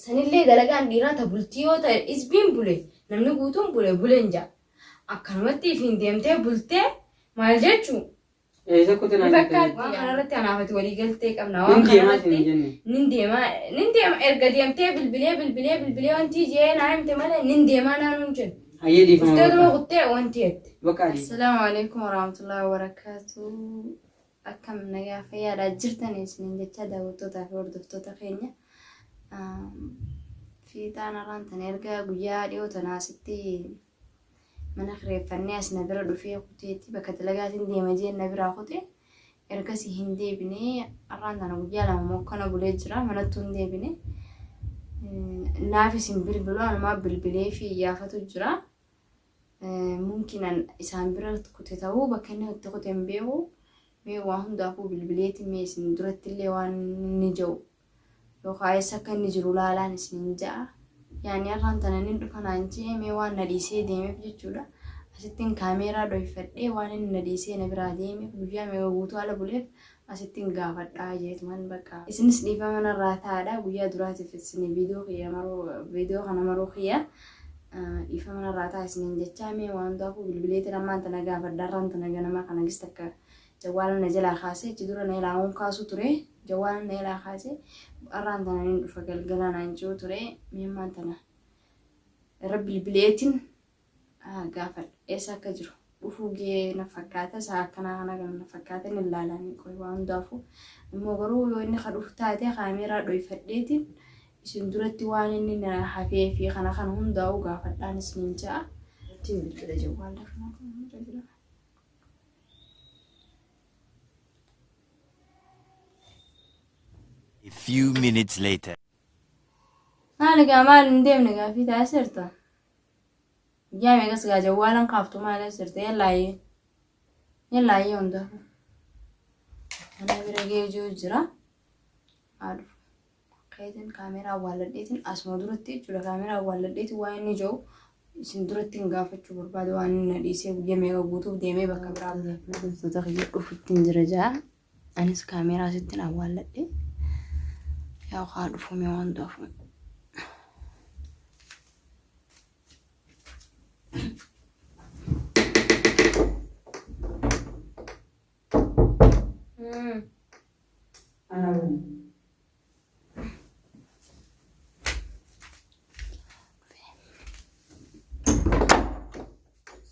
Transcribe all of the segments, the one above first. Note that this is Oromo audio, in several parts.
Sanillee dalagaan dhiiraa ta bultii yoo ta'e isbiin bule namni guutuun bule bulen ja'a. Akkanumatti ifiin deemtee bultee maal jechuu? Eessa kutte Ni naan jettanii? fakkaatti. Waan kanarratti anaaf ati walii galtee qabna. Nin Waan deemaa isin kanarratti hin jenne. nin deemaa nin deema erga deemtee bilbilee bilbilee bilbilee wanti jee naa himte malee nin deemaa naan hin jenne. Hayyee dhiifama Usteetuma bakka. kuttee wanti jette. Bakka dhiifama. Assalaamu alaikum warahmatullahi wabarakatuh. Akkam nagaa fayyaadhaa jirtan isiniin jecha daawwattootaa fi hordoftoota keenya. Fiixaan har'aan tana erga guyyaa dhiyoo tanaa asitti mana kireeffannee as na bira dhufee kuteetti bakka dalagaatiin deema jeen na biraa kute. Ergasii hin deebine har'aan tana guyyaa 2 mokkana bulee jira manattuu hin deebine. Naafis hin bilbilu anumaa bilbilee fi iyyaafatu jira. Mumkinan isaan bira kute ta'uu bakka inni itti kute hin beeku. Mee waa hundaafuu bilbileeti mee isin duratti illee waan inni jedhu yookaan eessa akka inni jiru laalaan isiniin ja'a. Yaani har'aan tana inni dhufa naan je'e mee waan na dhiisee deemeef jechuudha. Asittiin kaameeraa dhoyfadhee waan inni na dhiisee na biraa deemeef guyyaa meeqa guutuu ala buleef asittiin gaafadhaa jeetuman bakka. Isinis dhiifama narraa ta'aadha guyyaa duraatiif isin viidiyoo kiyya maruu viidiyoo kana maruu kiyya dhiifama narraa ta'a isiniin jechaa mee waan hundaafuu bilbileetiin ammaan tana gaafadha har'aan tana ganama kana gis takka jawwaala na jalaa kaasee achi dura na jalaa waan kaasu ture jawwaala na jalaa kaasee har'aan tana niin dhufa galgala naan jiru ture mee ammaan tana irra bilbileetiin gaafadha eessa akka jiru dhufuu gee na fakkaata isaa akkanaa kana kana na fakkaata inni ilaalaa ni qoy waan hundaafuu immoo garuu yoo inni ka dhufu taate kaameeraa dhoyfadheetiin isin duratti waan inni na hafee fi kana kana hundaa'u gaafadhaan isiniin ja'a. Ittiin bilbila jawwaalla kana kan hunda jira. A few minutes later. Maali gaa maali hin deemne gaaffii taasiserta? Guyyaa meeqas gaa jawwaalan kaaftu maal as jirta yallaayyee yallaayyee hundaafuu mana bira geejuu jira haa dhufu keetiin kaameeraa awwaalladheetiin asuma duratti jechuudha kaameeraa awwaalladheetiin waan inni jiru isin duratti hin gaafachuu barbaada waan inni na dhiisee guyyaa meeqa guutuuf deemee bakka biraa bulee. Hordoftoota kiyya dhufutti hin jira jaa anis kaameeraa sittin awwaalladhe yaa haa dhufu mee waan hundaafuu.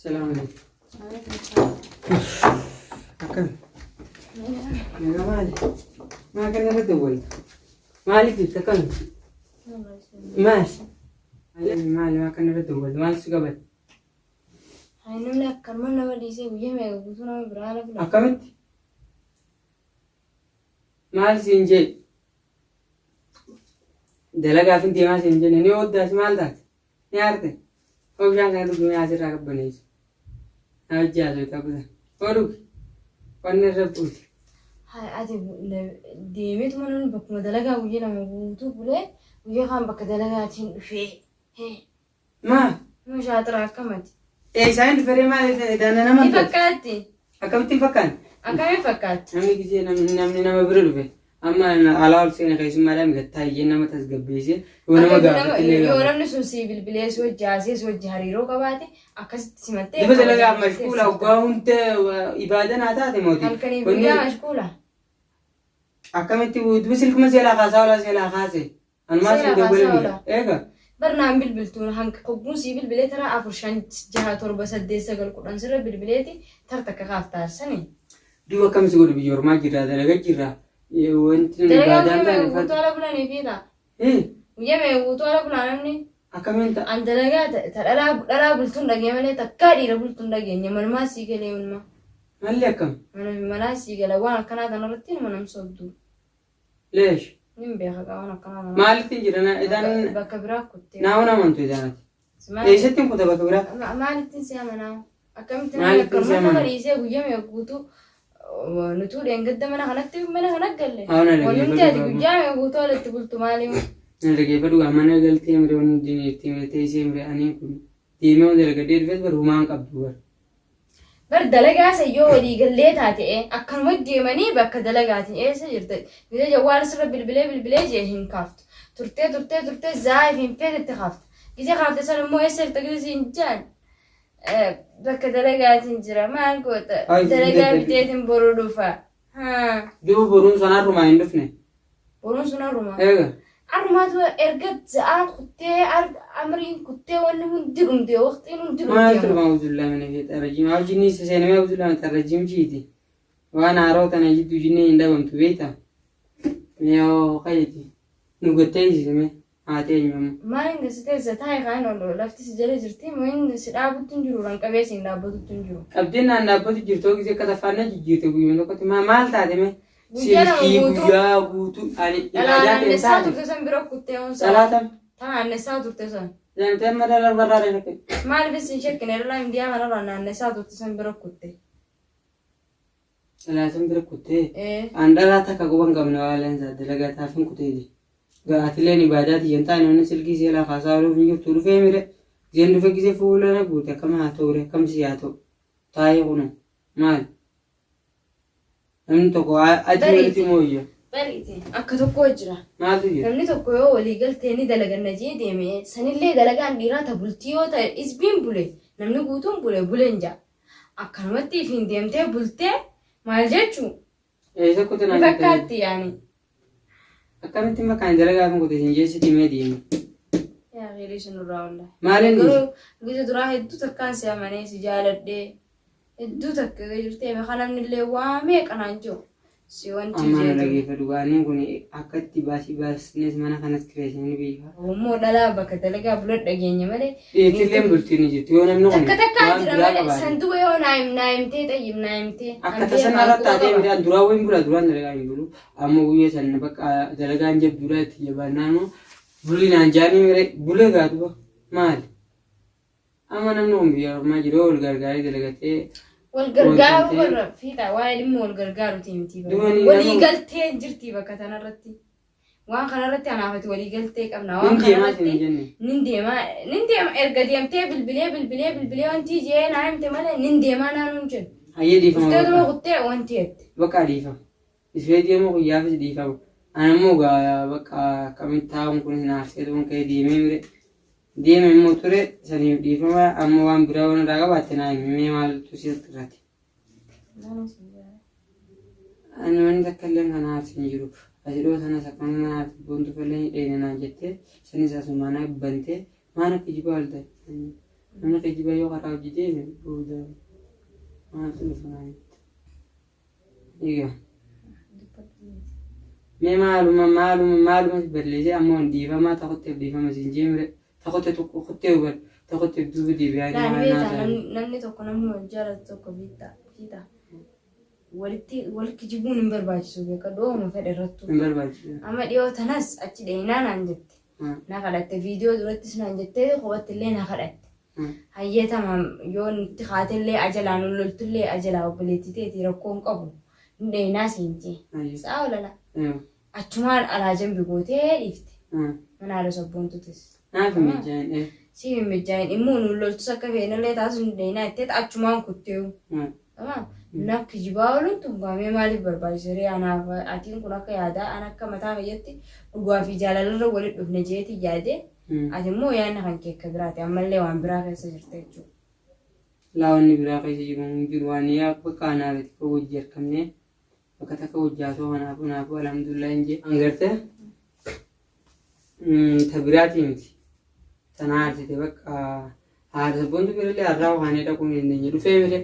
Salaam alaikum. Akkam? Nagaa maali? Maa kana irratti dawwalta? Maaliif jirta akkam? Maali? Maali maa kana irratti dawwalta? Maal si qabate? Hayi namni akkanuma nama dhiisee guyyaa meeqa guutuu nama biraa ala bula. Akkamitti? Maal siin jee? Dalagaaf hin deemaa siin jenne ni ooddaas maal taate? Ni aarte? Hoo bishaan kana dhugi mee asirraa qabbaneessu. Na wajji haasofta kuta. Hoo dhugi. Wanni irra buuti. Hayi ati deemeetuma namni bakkuma dalagaa guyyaa 2 guutuu bulee guyyaa kaan bakka dalagaatiin dhufee. Hee. Maa? Nama shaaxira akkamati? Eessaa hin dhuferee maal daana nama Ni fakkaatti. Akkamitti hin fakkaanne? Akkamiin fakkaatti? Namni gisee namni nama bira dhufe amma alaa ol seene keessummaadhaan gattaa iyyee nama tasgabbeessee yoo nama gaafate illee Yoo gaafate. namni sun sii bilbilee si wajji haasee si wajji hariiroo qabaate akkasitti simattee Duba dalagaa mashquula waggaa hunda ibaada naa taate mooti. Halkanii Wanni guyyaa mashquula. Akkamitti duba silkuma seelaa kaasaa olaa seelaa kaase. Anumaa Seera siin kaasaa dawwale oola. eega. Bar naan bilbiltu hanq hogguun sii bilbilee taraa 4 5 6 7 8 9 10 sirra bilbileeti tar takka kaaftaa sani. Duuba akkam si godhu biyya ormaa jirraa dalaga jirraa wanti nun Dalagaa ibaadaan guyyaa taane meeqa guutuu ala bulanii fi ta'a. Eh, Guyyaa meeqa guutuu ala bulaa namni. Akkamiin ta'a? An dalagaa ta dhalaa dhalaa bultuun dhagee malee takkaa dhiira bultuun dhageenye manumaa sii galee wanumaa. Malli akkam? Mana fi manaa sii gala waan akkanaa kanarratti nama namsoobdu. Leesh. Nin beeka gaa waan akkanaa kana. Maalitti jira na idaan Bakka biraa kuttee. naa waan amantu idaan ati. Maal- Eessatti hin kuta bakka biraa? Maalittiin si amanaa? Akkamitti namni Maalittiin si akkanuma nama amana? dhiisee guyyaa meeqa guutuu nutuu dheengadda mana kanatti mana kana galle. Haa, na dhaggeeffadhu Wanumti ati baaba. guyyaa meeqa guutuu alatti bultu maali? Na dhaggeeffadhu gaa mana galtee mire wanni dineetti mire teessee mire aniin kun deemee waan dalagadhee dhufes bar humaan qabdu bar. Bar dalagaa san yoo walii gallee taate akkanuma deemanii bakka dalagaatiin eessa jirta? Gizee jawwaala sirra bilbilee bilbilee jee hin kaaftu. Turtee turtee turtee zaa ifiin feetetti kaafta. Gizee kaafte san immoo eessa jirta gizee siin jaan bakka dalagaatiin jira maal goota Ay, dalagaa dadhabe. biteetiin boruu dhufa. Haa Duuba boruun sun har'umaa hin dhufne. boruun sun har'uma. Eega. Har'umaatu erga za'aan kuttee amriin kuttee wanni hundi dhumte waqtiin hundi Maal dhumte. turma uzullaa mana feexa rajiim. Haa jinni seenamee uzullaa mata rajiim jiiti. Waan haaroo tana jidduu jinnee hin dhabamtu beektaa? Mee hoo kayti. Nu gattee isime haa teenyu amma. Maal hin si teessa taa'e kaan ol lafti si jala jirti moo si dhaabutti hin jiru ranqabee si hin dhaabbatutti hin jiru. Qabdeen naan dhaabbatu jirtu gisee akka tafaannaa jijjiirte guyyuma tokkotti maal taate mee? Guyyaa lama Silkii guutuu. guyyaa guutuu ani Dhalaa ibaadaa ta'e naannessaa taate. turte san bira kuttee onsaa. Salaatam. Ta naannessaa turte san. Deemtee amma dhala barraadha shakke. Maaliif isin shakkine dhalaa miidiyaa kanarraa naannessaa turte san bira kutte. Dhalaa bira kuttee. Ee. An dhalaa takka quba hin qabne waa leensaa dalagaa taafin kuteeti. Gaatileen ibaadaa tiyyan taane wanni silkii seelaa kaasaa ooluuf hin jirtu dhufee mire. Giseen dhufe gisee fuula na guute akkam haa ta'u re akkam si haa ta'u. Taa'ee kunu maali? Namni tokko adii Bariiti. walitti mooyya. Bariiti akka tokko jira. Maaltu jira? Namni tokko yoo walii galtee ni dalaganna jee deeme sanillee dalagaan dhiiraa ta bultii yoo ta'e isbiin bule namni guutuun bule buleen ja'a. Akkanumatti ifiin deemtee bultee maal jechuu Eessa kutte ni naan jettanii? fakkaatti yaani. Akkamitti makkaan dalagaa kun kutte isin jeessitii mee deemi? Yaa fiirii sinurraa wallahi. Maaliin dhiise? Garuu gisa duraa hedduu takkaan si amanee si jaaladhee hedduu takka jirtee beekaa namni illee waa meeqa naan jiru si wanti Amma na jeetu. dhageeffadhu gaaniin kun akka itti baasii baasnees mana kanas kireessanii beekaa. Immoo dhalaa bakka dalagaa bula dhageenya malee Dhiirtilleen bultiin ni jirti yoo namni kun takka takkaan waan jira biraa malee qabaate. sanduuqa yoo naayimtee xayyib naayimtee. Akka tasan irratti taatee midhaan duraa wayin bula duraan dalagaa hin bulu amma guyyaa san bakka dalagaan jabduudha itti jabaannaan bulii naan jaanii mire bulee gaatuba maali? Amma namni kun biyya ormaa jiru yoo wal gargaaree dalagatee Wal gargaaruu Wal barra fiixa waa'ee dhimma wal gargaaruuti miti. Duba ni Walii nama- galtee jirti bakka tanarratti. Waan kanarratti anaafati walii galtee qabna. Waan nin deemaa isin kanarratti hin jenne. nin deemaa nin deema erga deemtee bilbilee bilbilee bilbilee wanti jee naa himte malee nin deemaa naanuun jedhu. Hayyee dhiifama Dhuftee dura bakka. kuttee wanti jette. Bakka dhiifama. Isfee deemuu guyyaafis dhiifama. Ani immoo gaa bakka akkamitti taa'uun kun hin aarsee tuun ka'ee deemee mire. Deeme immoo ture saniif dhiifama amma waan biraa waan irraa qabaatte naa himi mee maaltu si irratti. Ani wanni takka illee kan aarsi hin jiru. Asi dhoo sanas akkama mana aarsi boontu fallee ni dheeyna naan jettee sanis asumaan bantee maana kijibaa ol ta'e. Namni kijibaa yoo karaa hojii deeme booda maaltu dhufa naan jette. Egaa. Mee maaluma maaluma maaluma si balleessee ammoo hin dhiifamaa takotteef dhiifama siin jee mire takotte tokko kottee hubar takotteef duuba deebi'aa Laal maal naa beektaa ta'an. namni tokko namni wal jaalatu tokko beektaa fiixa. Walitti wal kijibuun hin barbaachisu beeka dhooma fedhe irrattu. Hin barbaachisu. Amma dhiyoo tanas achi dheenaa naan jette. Na kadhatte viidiyoo durattis naan jettee kophatti illee na kadhatte. Hayyee tamaam yoo nutti kaatellee ajalaa nu loltullee ajalaa obboleettii teetii rakkoo hin qabu. Nu dheenaa siin jee. Sa'a olala. Achumaan alaa jambi gootee dhiifte. Mana haadha sabboontutis. Naaf hin mijaa'in. Si hin mijaa'in immoo nu loltus akka feenallee taasisu nu dheenaa jettee achumaan kutteewu. Tamaam. Naaf kijibaa ooluun tun gaamee maaliif barbaachise ree anaaf atiin kun akka yaadaa an akka mataa kiyyatti dhugaa fi jaalalarra walitti dhufne jeetii yaadee ati immoo yaadni kan kee akka biraati ammallee waan biraa keessa jirta jechuudha. Laa wanni biraa keessa jiru hin jiru waan yaa bakka anaaf itti ka wajji argamne bakka takka wajjaatoo kanaafuu naafuu alhamdulillah hin jee. Angarte ta biraatii miti. Tana aarsite bakka haadha sabboontu birallee har'aa waanee dhaquu hin dandeenye dhufee mire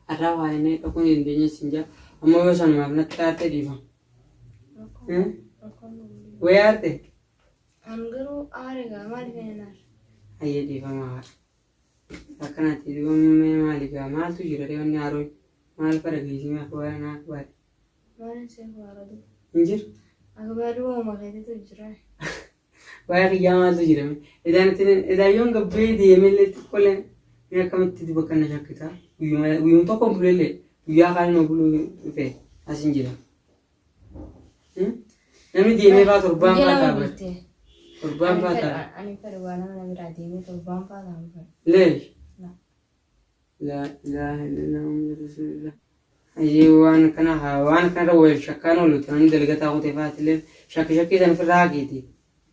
har'aa waanee dhaquu hin dandeenye sin jaa ammoo yoo sanumaaf natti aarte dhiifama. Wayii aarte? An garuu aare gaa maaliif hin aare? Hayyee dhiifama haadha. Akkanatti duuba maali gaa maaltu jira ree wanni haaroon maal fara geessimee akka waan naa baadhe. Maalin seef haara duuba? Hin jiru. Akka baaduu uuma keetitu jira. Waa'ee kiyyaa maaltu jira mee? Edaan ittiin edaan yoon gabbee deemellee xiqqoolee mee akkamitti duba kana shakkitaa? Guyyuma guyyuma tokko bulellee guyyaa kaan ima buluu dhufe as hin jira. Namni deemee faa torbaan Guyyaa faa lama ta'a bara. bultee. Torbaan faa ta'a. Ani fedhu waa nama na biraa deemee torbaan faa ta'a hin fedhu. Leesh. La. Laa ilaaha illallah Muhammadu Rasuulillah. Ayyee waan kana haa waan kanarra wal shakkaan oolu namni dalagataa kutee fa'aatillee shakki shakkii san ofirraa haqiiti.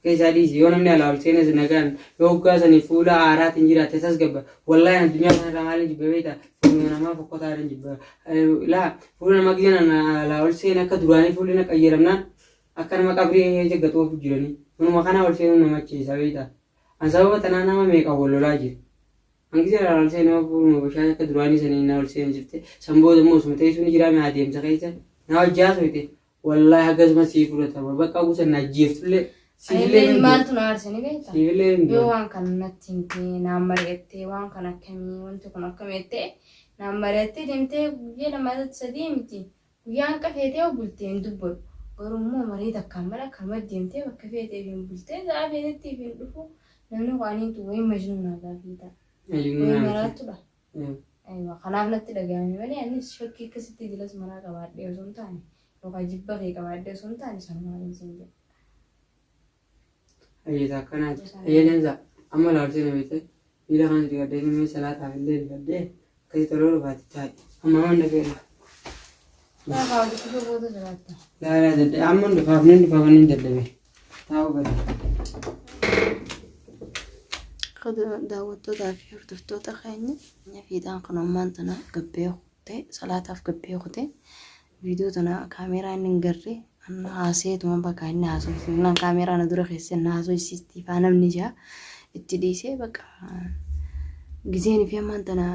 Keessaa dhiisi yoo namni alaa ol seenes nagaan yoo hoggaa sanii fuula haaraatiin jiraatte tasgabba. Wallaahi addunyaa kanarraa maaliin jibba beektaa? Fuuluma namaa fokkotaadhaan jibba. Laa fuula namaa gizeen alaa ol seene akka duraanii fuulli na qayyaramnaan akka nama qabrii keessa gaxoofu jiranii. Manuma kanaa ol seenuun nama acheessa beektaa? An sababa tanaa nama meeqa wal lolaa jira. An gizeen alaa ol seene fuuluma bashaa akka duraanii sanii na ol seensifte. San booda immoo osuma teessuu ni jiraa mi adeemsa keessa na wajji haasofte. Wallaahi hagasuma sii fudhatama. Bakka guusan na ajjeeftullee siifillee Anillee hin du'u. maaltu na aarse ni beektaa? Siifillee hin Yoo du'u. waan kana natti himtee naan mari'attee waan kana akkamii wanti kun akkamii jettee naan mari'attee deemtee guyyaa lama sadii miti guyyaa hanqa feetee yoo bultee hin dubbadhu. Garuu immoo marii takkaan mala akkanuma deemtee bakka feetee hin bultee ga'a feetetti hin dhufu namni kwaaniitu wayii majnuunaa gaafii ta'a. Wayii maraatudha. Aywa kanaaf natti dhaga'ame malee anis shakkii akkasitti dilas maraa qabaadhee osoo hin taane yookaan jibba kee qabaadhee osoo hin taane sanumaan hin siin jedha. Ayyeeta akkanaati. Ayyee leensa amma laalchee na beekte miila kana dhiqadhee nimee salaataaf illee dhiqadhee akkasii toloo dhufaati taa'i. Amma amma dhufee dhufa. Gaafa hojjetu booda jiraatta. Laalaa dadhabe amma dhufaaf ni dhufaaf ni dadhabe. Taa'uu gadi. Daawwattootaa fi hordoftoota keenya fiixaan kan ammaan tana gabbee kute salaataaf gabbee kute viidiyoo tana kaameeraa inni hin garre haaseetuma bakka inni haasofsiisnaan kaameeraa na dura keessa na haasofsiisti faa namni jaa itti dhiisee bakka gizeen fi ammaan tana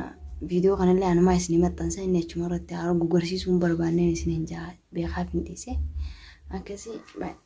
viidiyoo kanallee anumaa isin maxxansa inni achuma irratti argu garsiisuu hin barbaanneen isin hin jaa beekaaf hin dhiise akkasii baay'ee.